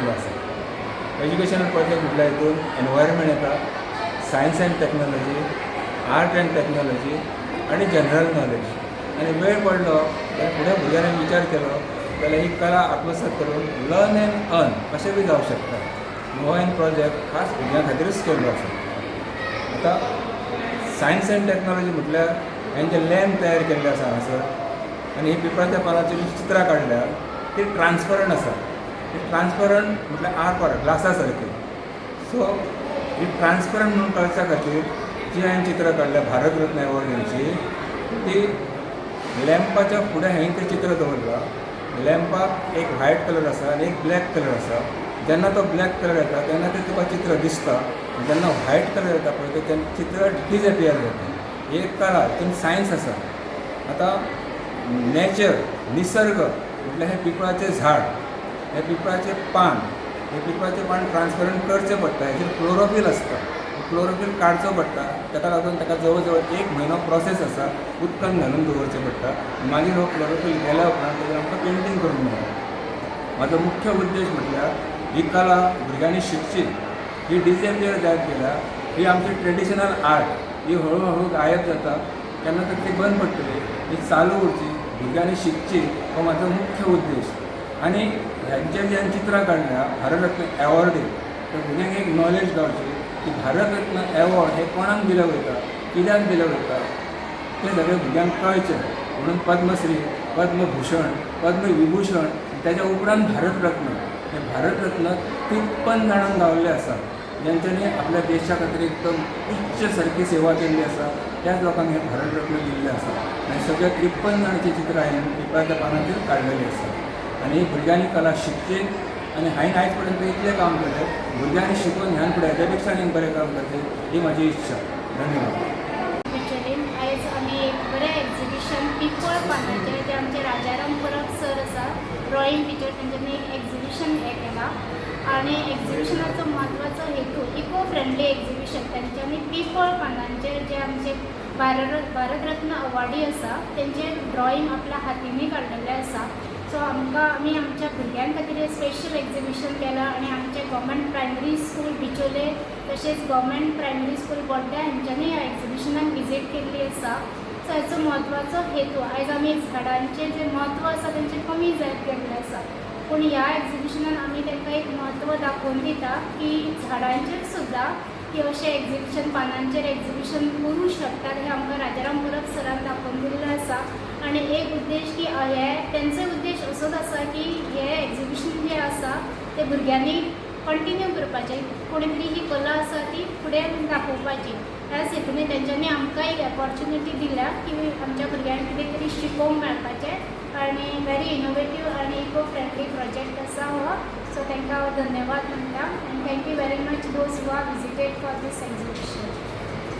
केल्लो आसा. Educational project म्हटल्यार हितून एनवायरमेंट येता, science and technology, art and technology आनी जनरल नॉलेज. आनी वेळ पडलो जाल्यार फुडें भुरग्यांनी विचार केलो जाल्यार ही कला आत्मसात करून लर्न अँड अर्न अशें बी जावंक शकता. हो हांवें प्रोजेक्ट खास भुरग्यां खातीरूच केल्लो आसा. आतां सायन्स अँड टॅक्नॉलॉजी म्हटल्यार हांवें जे लॅम्प तयार केल्ले आसा हांगासर आनी ही पिपळाच्या पानाचेर जी चित्रां काडल्या ती ट्रान्सपरंट आसा. ती ट्रान्सपरंट म्हटल्यार आर पार ग्लासा सारकी. सो ही ट्रान्सपरंट म्हणून कळच्या खातीर जी हांवें चित्रां काडल्या भारत रत्न एवॉर्ड हेंची, ती लॅम्पाच्या फुडें हांवें तें चित्र दवरलां. लॅम्पाक एक व्हायट कलर आसा आनी एक ब्लॅक कलर आसा. जेन्ना तो ब्लॅक कलर येता तेन्ना तें तुका चित्र दिसता. जेन्ना व्हायट कलर येता पळय तेन्ना चित्र डिजएपियर जाता. ही एक कला, हितून सायन्स आसा. आतां नेचर, निसर्ग म्हटल्यार हें पिपळाचें झाड, हें पिपळाचें पान. हें पिपळाचें पान ट्रान्सपरंट करचें पडटा. हेचेर क्लोरोफील आसता, क्लोरोफील काडचो पडटा. ताका लागून ताका जवळ जवळ एक म्हयनो प्रोसेस आसा. उदकान घालून दवरचें पडटा. मागीर हो क्लोरोफील गेल्या उपरांत ताजेर आमकां पेंटींग करूंक मेळटा. म्हाजो मुख्य उद्देश म्हटल्यार ही कला भुरग्यांनी शिकची. ही डिजएपियर जायत गेल्या. ही आमची ट्रेडिशनल आर्ट, ही हळू हळू गायब जाता. केन्ना तर ती बंद पडटली. ही चालू उरची, भुरग्यांनी शिकची, हो म्हाजो मुख्य उद्देश. आनी ह्यांचे जे हांवें चित्रां काडल्या भारतरत्न एवॉर्डी, तर भुरग्यांक एक नॉलेज गावची की भारतरत्न एवॉर्ड हे कोणाक दिले वयता, कित्याक दिले वयता, तें सगळें भुरग्यांक कळचें म्हणून. पद्मश्री, पद्मभूषण, पद्मविभूषण, त्याच्या उपरांत भारतरत्न. हे भारतरत्न 53 जाणांक गावल्ले आसा. ज्यांच्यानी आपल्या देशा खातीर एकदम उच्च सारकी सेवा केल्ली आसा, त्याच लोकांक हें भारतरत्न दिल्लें आसा. आनी सगळे 53 जाणांची चित्रां हांवें पिपळाच्या पानाचेर काडलेली आसा. आनी ही भुरग्यांनी कला शिकची. आनी हांवें आयज पर्यंत इतलें काम केलें, भुरग्यांनी शिकून ह्यान फुडें हेज्या पेक्षा आनीक बरें काम करचें ही म्हाजी इच्छा. धन्यवाद. बिचोलीन आयज आमी एक बरें एक्झिबिशन पिपळ पानाचेर, जे आमचे राजाराम परब सर आसा, ड्रॉइंग टिचर, तेंच्यांनी एक एक्झिबिशन हें केलां. आनी एक्झिबिशनाचो म्हत्वाचो हेतू इको फ्रेंडली एक्झिबिशन. तेंच्यांनी पिपळ पानांचेर जे आमचे भारतरत्न अवॉर्डी आसा तेंचे ड्रॉइंग आपल्या हातींनी काडलेलें आसा. सो आमकां आमी आमच्या भुरग्यां खातीर स्पेशल एक्झिबिशन केलां. आनी आमचे गव्हर्मेंट प्रायमरी स्कूल बिचोले तशेंच गव्हर्मेंट प्रायमरी स्कूल बोड्ड्या हेंच्यांनी ह्या एक्झिबिशनाक विजीट केल्ली आसा. सो हाचो म्हत्वाचो हेतू, आयज आमी झाडांचें जें म्हत्व आसा तेंचें कमी जायत गेल्लें आसा, पूण ह्या एक्झिबिशनान आमी तांकां एक म्हत्व दाखोवन दिता की झाडांचेर सुद्दां की अशें एक्झिबिशन, पानांचेर एक्झिबिशन करूं शकतात, हें आमकां राजाराम परब सरान दाखोवन दिल्लें आसा. आनी एक उद्देश की हे तेंचो उद्देश असोच आसा की हें एक्झिबिशन जें आसा तें भुरग्यांनी कंटिन्यू करपाचें, कोणी तरी ही कला आसा ती फुडें दाखोवपाची. ह्याच हेतून तेंच्यांनी आमकां एक ऑपॉर्च्युनिटी दिल्या की आमच्या भुरग्यांक कितें तरी शिकोवंक मेळपाचें. आनी व्हेरी इनोवेटीव आनी इको फ्रेंडली प्रोजेक्ट आसा हो. सो तांकां हांव धन्यवाद म्हणटा आनी thank you very much those who are visited for this exhibition.